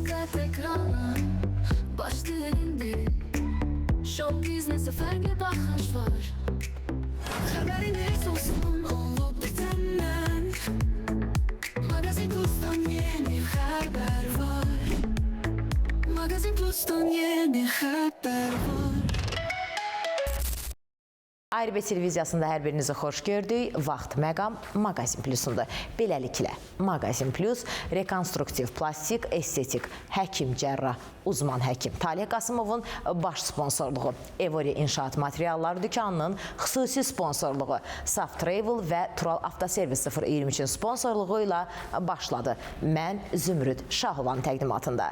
Dikkat ekrana başlığı indi. Show biznese farklı bakış var. Haberiniz olsun olup bitenden. Magazin Plus'tan yeni haber var. Magazin Plus'tan yeni haber var. ARB televiziyasında hər birinizi xoş gördük. Vaxt, məqam Maqazin Plusunda. Beləliklə, Maqazin Plus rekonstruktiv plastik, estetik, həkim cərrah, uzman həkim Taleh Qasımovun baş sponsorluğu, Evori İnşaat Materialları dükanının xüsusi sponsorluğu, Saf Travel və Tural Avtoservis 023-ün sponsorluğu ilə başladı. Mən Zümrüd Şahovanın təqdimatında.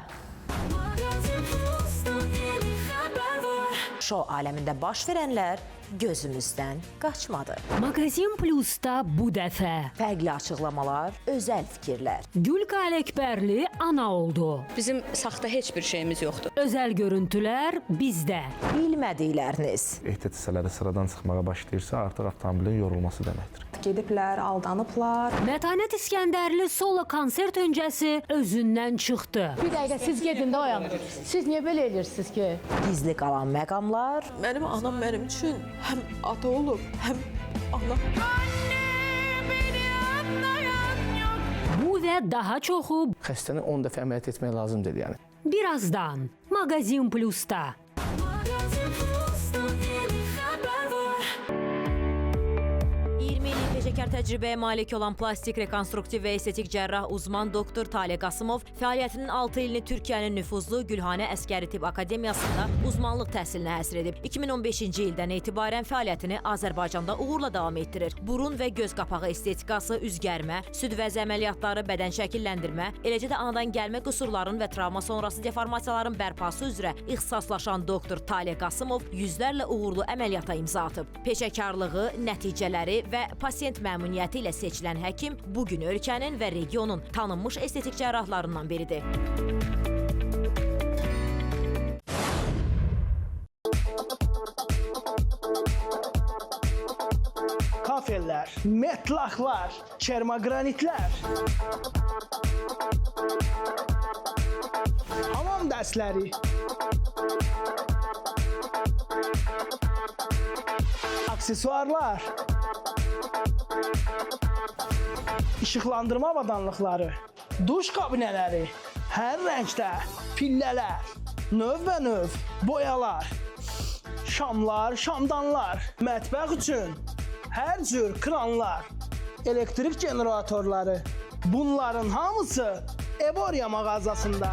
Magazin Plus'tan yeni haber var. Şou aləmində baş verənlər gözümüzdən qaçmadı. Magazin Plus'ta bu dəfə Fərqli açıqlamalar, özəl fikirlər. Gül Ələkbərli ana oldu. Bizim saxta heç bir şeyimiz yoxdur. Özəl görüntülər bizdə. Bilmədikləriniz. Ehtiyat hissələri sıradan çıxmağa başlayırsa, artıq avtomobilin yorulması deməkdir. Gediblər, aldanıblar. Mətanət İskəndərli solo konsert öncəsi özündən çıxdı. Bir dəqiqə siz gedin də o yana. Siz niyə belə eləyirsiniz ki? Gizli qalan məqamlar, Mənim anam mənim üçün həm ata olub, həm ana. Bu və daha çoxu Xəstəni 10 dəfə əməliyyat etmək lazım deyil yəni. birazdan Magazin Plus'ta. Magazin Plus'tan yeni haber var. 20 illik peşəkar təcrübəyə malik olan plastik, rekonstruktiv və estetik cərrah uzman doktor Taleh Qasımov fəaliyyətinin 6 ilini Türkiyənin nüfuzlu Gülhanə Əsgəri Tibb Akademiyasında uzmanlıq təhsilinə həsr edib. 2015-ci ildən etibarən fəaliyyətini Azərbaycanda uğurla davam etdirir. Burun və göz qapağı estetikası, üzgərmə, süd vəzi əməliyyatları, bədən şəkilləndirmə, eləcə də anadan gəlmə qüsurların və travma sonrası deformasiyaların bərpası üzrə ixtisaslaşan doktor Taleh Qasımov yüzlərlə uğurlu əməliyyata imza atıb. Peşəkarlığı, nəticələri və pasiyent məmnuniyyəti ilə seçilən həkim bu gün ölkənin və regionun tanınmış estetik cərrahlarından biridir. Kafeller, metlaklar, kermagranitler, hamam dərsləri, aksesuarlar, işıqlandırma avadanlıqları, duş kabinələri, hər rəngdə pillələr, növbənöv boyalar, şamlar, şamdanlar, mətbəx üçün hər cür kranlar, elektrik generatorları. Bunların hamısı Evoria mağazasında.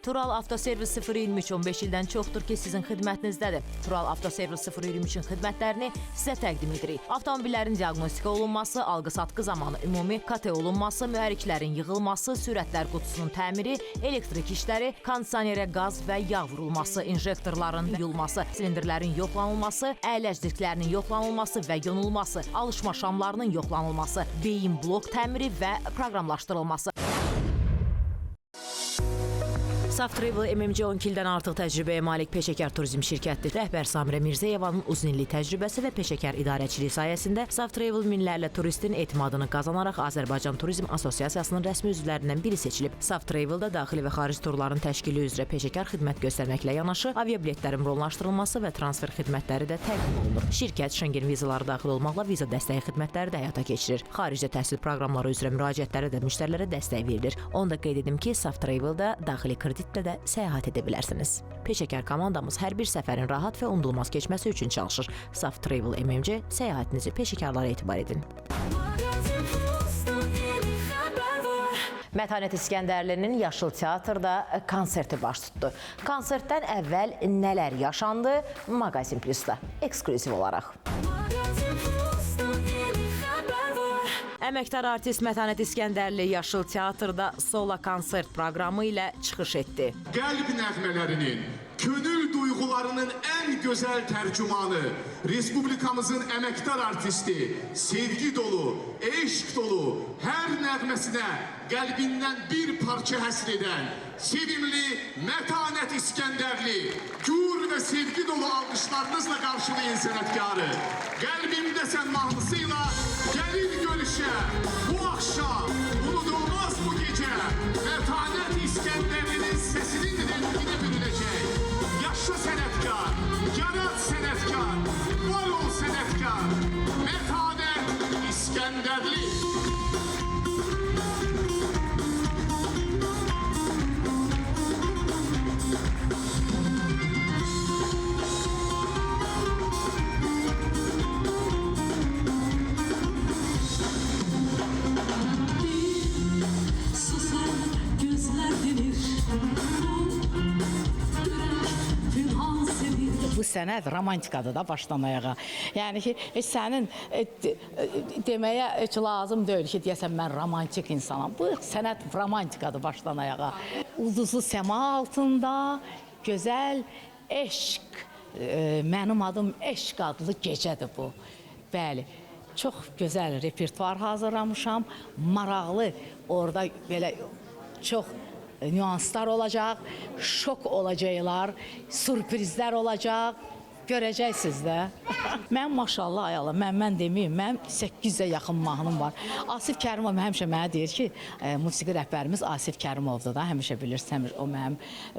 Tural Avtoservis 023 15 ildən çoxdur ki, sizin xidmətinizdədir. Tural Avtoservis 023-ün xidmətlərini sizə təqdim edirik. Avtomobillərin diaqnostika olunması, alqı-satqı zamanı ümumi KT olunması, mühərriklərin yığılması, sürətlər qutusunun təmiri, elektrik işləri, kondisionerə qaz və yağ vurulması, injektorların yuyulması, silindirlərin yoxlanılması, əyləc disklərinin yoxlanılması və yonulması, alışma şamlarının yoxlanılması, beyin blok təmiri və proqramlaşdırılması. Saf Travel MMC 12 ildən artıq təcrübəyə malik peşəkar turizm şirkətidir. Rəhbər Samirə Mirzəyevanın uzun illik təcrübəsi və peşəkar idarəçiliyi sayəsində Saf Travel minlərlə turistin etimadını qazanaraq Azərbaycan Turizm Assosiasiyasının rəsmi üzvlərindən biri seçilib. Saf Travelda daxili və xarici turların təşkili üzrə peşəkar xidmət göstərməklə yanaşı aviabiletlərin bronlaşdırılması və transfer xidmətləri də təqdim olunur. Şirkət Şengen vizaları daxil olmaqla viza dəstəyi xidmətləri də həyata keçirir. Xaricdə təhsil proqramları üzrə müraciətlərə də müştərilərə dəstək verilir. Onu da qeyd edim ki, Saf Travelda daxili kreditlə də səyahət edə bilərsiniz. Peşəkar komandamız hər bir səfərin rahat və unudulmaz keçməsi üçün çalışır. Saf Travel MMC səyahətinizi peşəkarlara etibar edin. Magazin Plus'tan yeni haber var. Mətanət İskəndərlinin Yaşıl Teatrda konserti baş tutdu. Konsertdən əvvəl nələr yaşandı? Magazin Plusda eksklüziv olaraq. Magazin Plus'tan yeni haber var. Əməkdar artist Mətanət İskəndərli Yaşıl Teatrda solo konsert proqramı ilə çıxış etdi. Qəlb nəğmələrinin, könül duyğularının ən gözəl tərcümanı, Respublikamızın əməkdar artisti, sevgi dolu, eşq dolu, hər nəğməsinə qəlbindən bir parça həsr edən, sevimli Mətanət İskəndərli, gür və sevgi dolu alqışlarınızla qarşılayın sənətkarı. Qəlbimdə sən mahnısıyla gəlin görüşə, bu axşam unudulmaz bu gecə. sənət romantikadır da başdan ayağa. Yəni ki, heç sənin deməyə heç lazım deyil ki, deyəsən mən romantik insanam. Bu sənət romantikadır başdan ayağa. Ulduzlu səma altında gözəl eşq, mənim adım eşq adlı gecədir bu. Bəli, çox gözəl repertuar hazırlamışam. Maraqlı, orada belə çox nüanslar olacaq, şok olacaqlar, sürprizlər olacaq. Görəcəksiniz də. Mən maşallah ayala, mən deməyim, mənim 800-ə yaxın mahnım var. Asif Kərimov həmişə mənə deyir ki, musiqi rəhbərimiz Asif Kərimovdur da, həmişə bilirsən, o mənim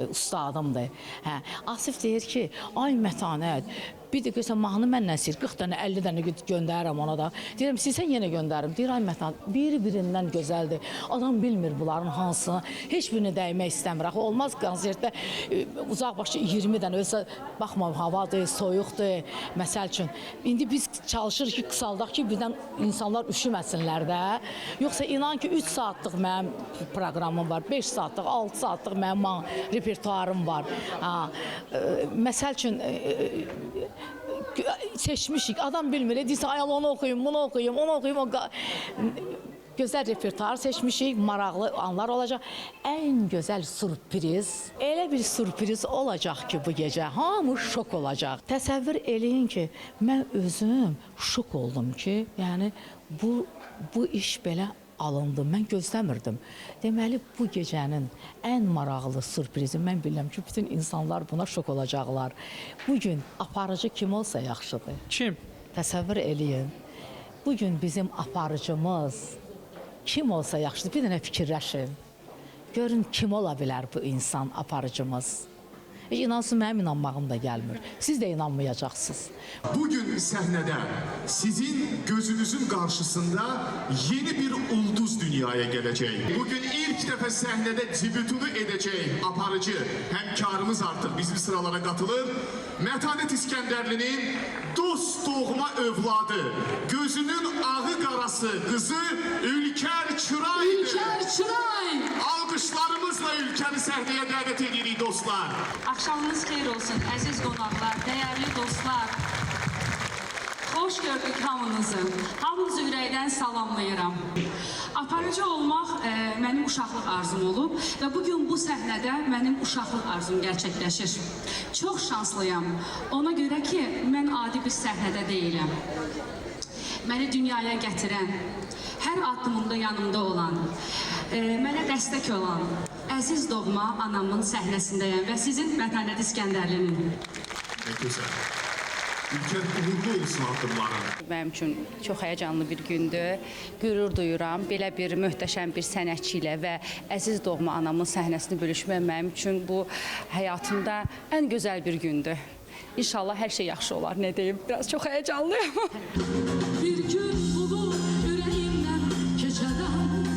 ustadımdır. Hə, Asif deyir ki, ay Mətanət, bir də görsən mahnı məndən istəyir, 40 dənə, 50 dənə göndərirəm ona da. Deyirəm, istəyirsən yenə göndərim. Deyir, ay Mətanət, bir-birindən gözəldir. Adam bilmir bunların hansını, heç birini dəymək istəmir. Axı olmaz konsertdə uzaq başı 20 dənə, ölsə, baxma, havadır, soyuqdur, məsəl üçün. İndi biz çalışırıq ki, qısaldaq ki, birdən insanlar üşüməsinlər də. Yoxsa inan ki, 3 saatlıq mənim proqramım var, 5 saatlıq, 6 saatlıq mənim repertuarım var. Məsəl üçün, seçmişik, adam bilmir, deyirsən, ayal onu oxuyum, bunu oxuyum, onu oxuyum. Gözəl repertuar seçmişik, maraqlı anlar olacaq. Ən gözəl sürpriz, elə bir sürpriz olacaq ki, bu gecə hamı şok olacaq. Təsəvvür eləyin ki, mən özüm şok oldum ki, yəni bu iş belə alındı, mən gözləmirdim. Deməli, bu gecənin ən maraqlı sürprizi, mən bilirəm ki, bütün insanlar buna şok olacaqlar. Bugün aparıcı kim olsa yaxşıdır. Kim? Təsəvvür eləyin. Bugün bizim aparıcımız kim olsa yaxşıdır. Bir dənə fikirləşin. Görün, kim ola bilər bu insan aparıcımız. İnansın, mənim inanmağım da gəlmir. Siz də inanmayacaqsınız. Bugün səhnədə sizin gözünüzün qarşısında yeni bir ulduz dünyaya gələcək. Bugün ilk dəfə səhnədə debütünü edəcək aparıcı həmkarımız artıq bizim sıralara qatılır. Mətanət İskəndərlinin dost doğma övladı, gözünün ağı qarası qızı Ülker Çıray'dır. Ülker Çıray! Alqışlarımızla Ülker'i səhnəyə dəvət edirik dostlar. Axşamınız xeyir olsun, əziz qonaqlar, dəyərli dostlar. Xoş gördük hamınızı. Hamınızı ürəkdən salamlayıram. Aparıcı olmaq mənim uşaqlıq arzum olub və bugün bu səhnədə mənim uşaqlıq arzum gerçəkləşir. Çox şanslıyam. Ona görə ki, mən adi bir səhnədə deyiləm. Məni dünyaya gətirən, hər addımımda yanımda olan, mənə dəstək olan əziz doğma anamın səhnəsindəyəm və sizin Mətanət İskəndərlinin. Nə gözəl. Ülker uğurlu olsun addımların. Mənim üçün çox həyəcanlı bir gündür. Qürur duyuram. Belə bir möhtəşəm bir sənətçi ilə və əziz doğma anamın səhnəsini bölüşmək mənim üçün bu həyatımda ən gözəl bir gündür. İnşallah hər şey yaxşı olar. Nə deyim? Biraz çox həyəcanlıyam. Bir gün bulur ürəyimdən keçərəm.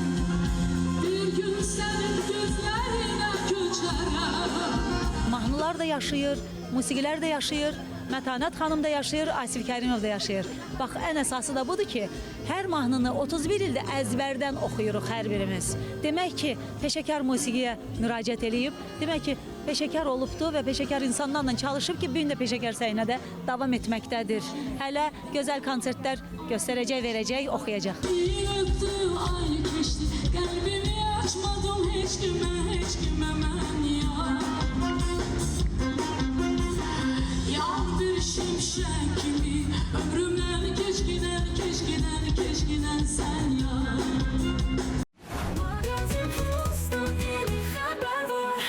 Bir gün sənin gözlərinə köçərəm. Mahnılar da yaşayır, musiqilər də yaşayır, Mətanət xanım da yaşayır, Asif Kərimov da yaşayır. Bax, ən əsası da budur ki, hər mahnını 31 ildə əzbərdən oxuyuruq hər birimiz. Demək ki, peşəkar musiqiyə müraciət eləyib, demək ki, peşəkar olubdur və peşəkar insanlarla çalışıb ki, bu gün də peşəkar səhnədə davam etməkdədir. Hələ gözəl konsertlər göstərəcək, verəcək, oxuyacaq. Bir öptü ay keçdi, qəlbimi açmadım heç kimə, heç kimə mən yar. Yan bir şimşək kimi ömrümdən keç giden, keç giden, keç giden sen yar. Magazin Plus'tan yeni haber var.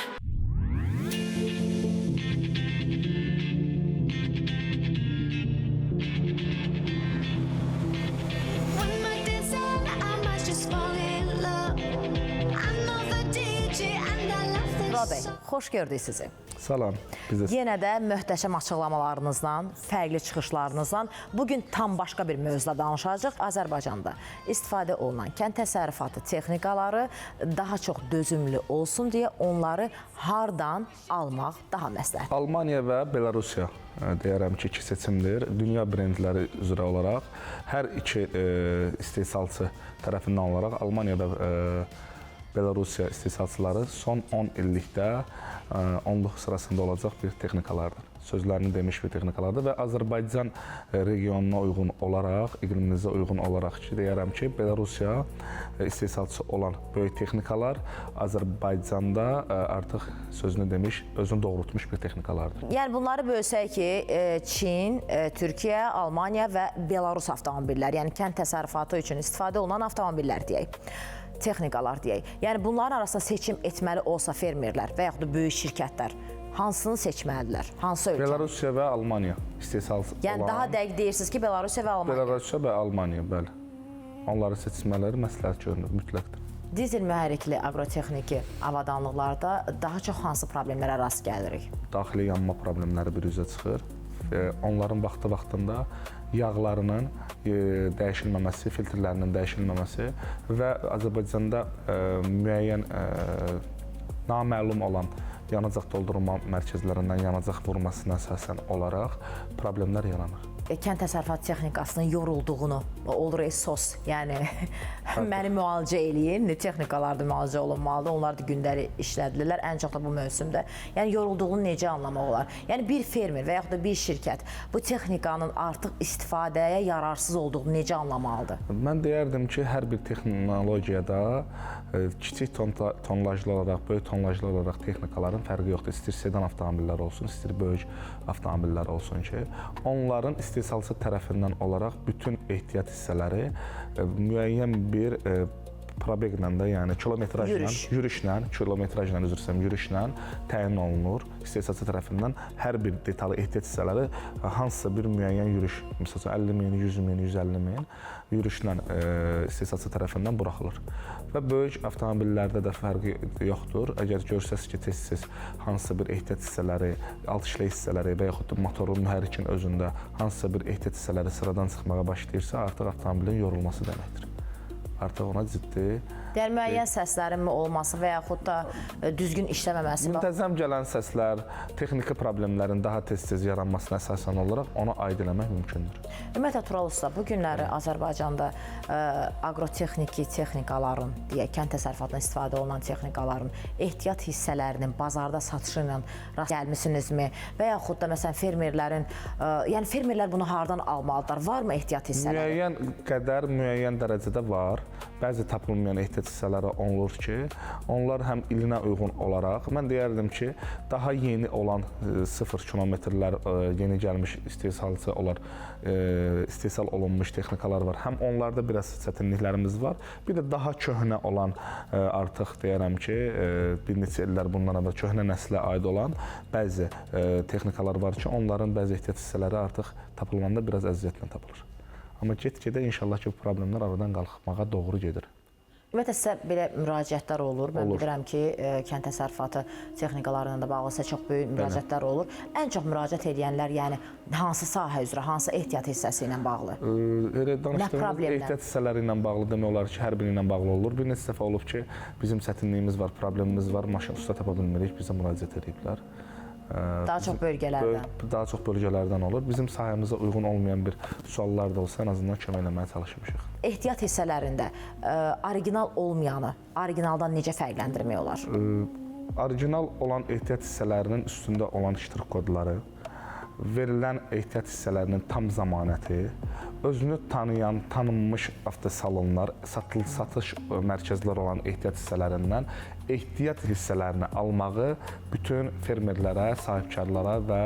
When my dancing, I might just fall in love. I know the DJ and I love this Tural bəy, xoş gördük sizi. Salam. Biz də Yenə də möhtəşəm açıqlamalarınızla, fərqli çıxışlarınızla bugün tam başqa bir mövzuda danışacağıq. Azərbaycanda istifadə olunan kənd təsərrüfatı texnikaları daha çox dözümlü olsun deyə onları hardan almaq daha məsləhətdir? Almaniya və Belarusiya deyərəm ki, iki seçimdir. Dünya brendləri üzrə olaraq hər iki istehsalçı tərəfindən olaraq Almaniyada Belarusiya istehsalçıları son 10 illikdə onluq sırasında olacaq bir texnikalardır. Sözlərini demiş bir texnikalardır və Azərbaycan regionuna uyğun olaraq, iqlimimizə uyğun olaraq ki, deyərəm ki, Belarusiya istehsalçısı olan böyük texnikalar Azərbaycanda artıq sözünü demiş, özünü doğrultmuş bir texnikalardır. Yəni bunları bölsək ki, Çin, Türkiyə, Almaniya və Belarus avtomobilləri, yəni kənd təsərrüfatı üçün istifadə olunan avtomobillər deyək, texnikalar deyək. Yəni bunların arasında seçim etməli olsa fermerlər və yaxud da böyük şirkətlər hansını seçməlidirlər? Hansı ölkə? Belarusiya və Almaniya istehsalçısı olan. Yəni daha dəqiq deyirsiniz ki, Belarusiya və Almaniya. Belarusiya və Almaniya, bəli. Onları seçmələri məsləhət görünür, mütləqdir. Dizel mühərrikli aqrotexniki avadanlıqlarda daha çox hansı problemlərə rast gəlirik? Daxili yanma problemləri biruzə çıxır. Onların vaxtı-vaxtında yağlarının dəyişilməməsi, filtrlərinin dəyişilməməsi və Azərbaycanda müəyyən naməlum olan yanacaq doldurma mərkəzlərindən yanacaq vurmasına əsasən olaraq problemlər yaranır. Kənd təsərrüfatı texnikasının yorulduğunu, olur SOS, yəni məni müalicə eləyin, texnikalar da müalicə olunmalıdır, onlar da gündəlik işlədilirlər, ən çox da bu mövsümdə. Yəni yorulduğunu necə anlamaq olar? Yəni bir fermer və yaxud da bir şirkət bu texnikanın artıq istifadəyə yararsız olduğunu necə anlamalıdır? Mən deyərdim ki, hər bir texnologiyada kiçik tonlajlı olaraq, böyük tonlajlı olaraq texnikaların fərqi yoxdur. İstəyir sedan avtomobillər olsun, istəyir böyük avtomobillər olsun ki, onların istehsalçı tərəfindən olaraq bütün ehtiyat hissələri müəyyən bir probeqlə də, yəni kilometrajla, yürüşlə, kilometrajla, üzr istəyirəm, yürüşlə təyin olunur istehsalçı tərəfindən hər bir detalı, ehtiyat hissələri hansısa bir müəyyən yürüş, məsəl üçün 50 min, 100 min, 150 min yürüşlə istehsalçı tərəfindən buraxılır. Və böyük avtomobillərdə də fərqi yoxdur. Əgər görsəz ki, tez-tez hansısa bir ehtiyat hissələri, alt işlək hissələri və yaxud da motorun, mühərrikin özündə hansısa bir ehtiyat hissələri sıradan çıxmağa başlayırsa, artıq avtomobilin yorulması deməkdir. Artıq ona ciddi... Yəni, müəyyən səslərin olması və yaxud da düzgün işləməməsi... Müntəzəm gələn səslər, texniki problemlərin daha tez-tez yaranmasına əsasən olaraq ona aid eləmək mümkündür. Ümumiyyətlə, Tural Usta, bu günləri Azərbaycanda aqrotexniki texnikaların, deyək, kənd təsərrüfatına istifadə olunan texnikaların ehtiyat hissələrinin bazarda satışı ilə rast gəlmisinizmi? Və yaxud da, məsələn, fermerlərin, yəni fermerlər bunu hardan almalıdırlar? Varmı ehtiyat hissələri? Müəyyən qədər, müəyyən dərəcədə var. Bəzi tapılmayan ehtiyat hissələri olur ki, onlar həm ilinə uyğun olaraq, mən deyərdim ki, daha yeni olan 0 kilometrlər, yeni gəlmiş istehsalçı olar, istehsal olunmuş texnikalar var. Həm onlarda biraz çətinliklərimiz var. Bir də daha köhnə olan, artıq deyərəm ki, bir neçə illər bundan əvvəl köhnə nəslə aid olan bəzi texnikalar var ki, onların bəzi ehtiyat hissələri artıq tapılmanda biraz əziyyətlə tapılır. Amma get-gedə inşallah ki, bu problemlər aradan qalxmağa doğru gedir. Ümumiyyətlə, sizə belə müraciətlər olur. Mən bilirəm ki, kənd təsərrüfatı texnikalarına da bağlı sizə çox böyük müraciətlər olur. Ən çox müraciət edənlər, yəni hansı sahə üzrə, hansı ehtiyat hissəsi ilə bağlı? Elə danışdığımız ehtiyat hissələri ilə bağlı demək olar ki, hər biri ilə bağlı olur. Bir neçə dəfə olub ki, bizim çətinliyimiz var, problemimiz var, maşın usta tapa bilmirik, bizə müraciət ediblər. Daha çox bölgələrdən. Daha çox bölgələrdən olur. Bizim sahəmizə uyğun olmayan bir suallar da olsa, ən azından kömək eləməyə çalışmışıq. Ehtiyat hissələrində orijinal olmayanı orijinaldan necə fərqləndirmək olar? Orijinal olan ehtiyat hissələrinin üstündə olan ştrix kodları, verilən ehtiyat hissələrinin tam zəmanəti, özünü tanıyan, tanınmış avtosalonlar, satış mərkəzləri olan ehtiyat hissələrindən ehtiyat hissələrini almağı bütün fermerlərə, sahibkarlara və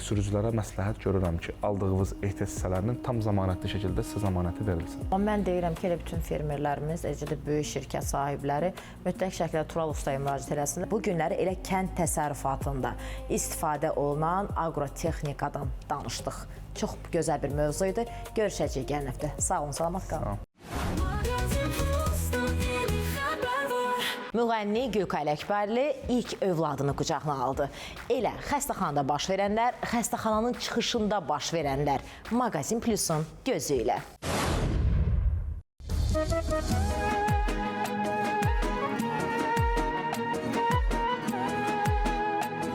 sürücülərə məsləhət görürəm ki, aldığınız ehtiyat hissələrinin tam zəmanətli şəkildə sizə zəmanəti verilsin. Amma mən deyirəm ki, elə bütün fermerlərimiz, eləcə də böyük şirkət sahibləri mütləq şəkildə Tural Ustaya müraciət eləsinlər. Bu günləri elə kənd təsərrüfatında istifadə olunan aqrotexnikadan danışdıq. Çox gözəl bir mövzu idi. Görüşəcəyik gələn həftə. Sağ olun, salamat qalın. Müğənni Gülkay Ələkbərli ilk övladını qucağına aldı. Elə xəstəxanada baş verənlər, xəstəxananın çıxışında baş verənlər Maqazin Plusun gözü ilə.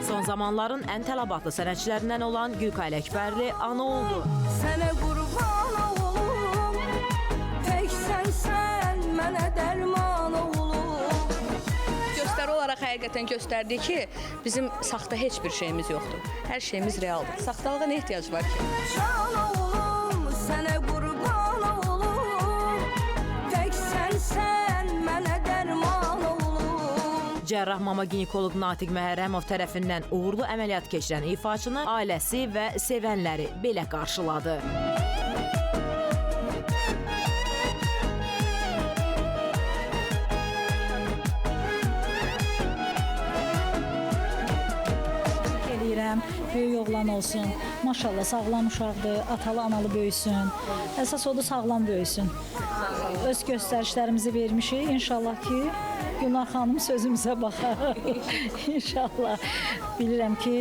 Son zamanların ən tələbatlı sənətçilərindən olan Gülkay Ələkbərli ana oldu. Sənə qurban olum, tək sənsən mənə dərman olum. Həqiqətən göstərdi ki, bizim saxta heç bir şeyimiz yoxdur. Hər şeyimiz realdır. Saxtalığa nə ehtiyac var ki? Can oğlum, sənə qurban olum. Tək sənsən mənə dərman olum. Cərrah mama ginekoloq Natiq Məhərrəmov tərəfindən uğurlu əməliyyat keçirən ifaçını ailəsi və sevənləri belə qarşıladı. Eləyirəm, böyük oğlan olsun. Maşallah sağlam uşaqdır, atalı analı böyüsün. Əsas odur sağlam böyüsün. Öz göstərişlərimizi vermişik. İnşallah ki, Gülnar xanım sözümüzə baxar. İnşallah. Bilirəm ki,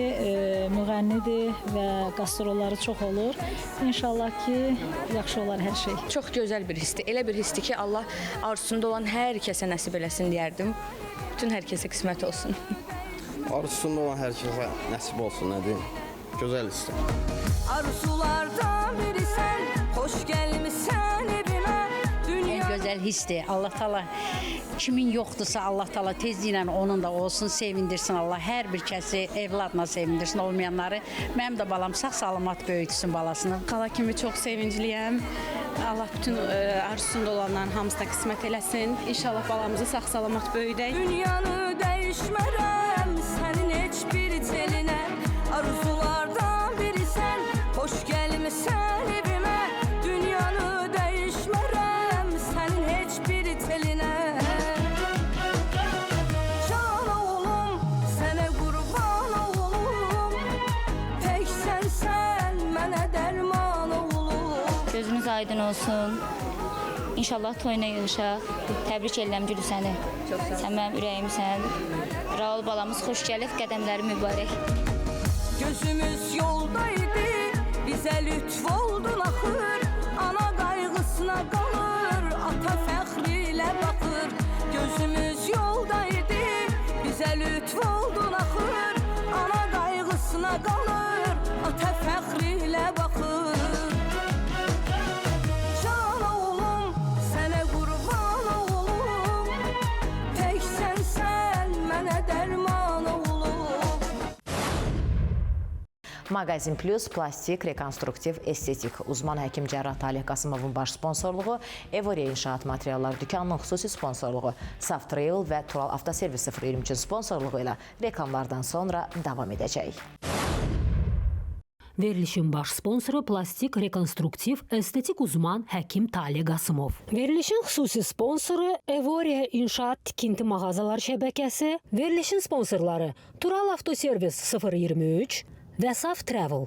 müğənnidir və qastrolları çox olur. İnşallah ki, yaxşı olar hər şey. Çox gözəl bir hissdir. Elə bir hissdir ki, Allah arzusunda olan hər kəsə nəsib eləsin deyərdim. Bütün hər kəsə qismət olsun. Arzusunda olan hər kəsə nəsib olsun, nə deyim. Gözəl hissdir. Arzulardan biri sən, xoş gəlmisən evimə. Ən gözəl hissdir. Allah Taala kimin yoxdursa Allah Taala tezliklə onun da olsun, sevindirsin Allah. Hər bir kəsi evladla sevindirsin, olmayanları. Mənim də balam sağ salamat böyütsün balasını. Xala kimi çox sevincliyəm. Allah bütün arzusunda olanların hamısına qismət eləsin. İnşallah balamızı sağ salamat böyüdək. Dünyanı dəyişmərəm sənin heç bir telinə. Arzulardan biri sən, xoş gəlmisən evimə. Dünyanı dəyişmərəm sənin heç bir telinə. Can oğlum, sənə qurban olum. Tək sənsən mənə dərman olum. Gözünüz aydın olsun. İnşallah toyuna yığışaq. Təbrik edirəm Gülü səni. Sən mənim ürəyimsən. Raul balamız xoş gəlib, qədəmləri mübarək. Gözümüz yoldaydı, bizə lütf oldun axır. Ana qayğısına qalır, ata fəxri ilə baxır. Gözümüz yoldaydı, bizə lütf oldun axır. Ana qayğısına qalır, ata fəxri ilə baxır. Can oğlum, sənə qurban olum. Tək sənsən mənə dərman olum. Maqazin Plus plastik, rekonstruktiv, estetik uzman həkim cərrah Talih Qasımovun baş sponsorluğu, Evoriya İnşaat Materiallar dükanının xüsusi sponsorluğu, Saf Travel və Tural Avtoservis 023-ün sponsorluğu ilə reklamlardan sonra davam edəcək. Verilişin baş sponsoru plastik, rekonstruktiv, estetik uzman həkim Talih Qasımov. Verilişin xüsusi sponsoru Evoriya İnşaat Tikinti Mağazalar Şəbəkəsi, verilişin sponsorları Tural Avtoservis 023 və Saf Travel.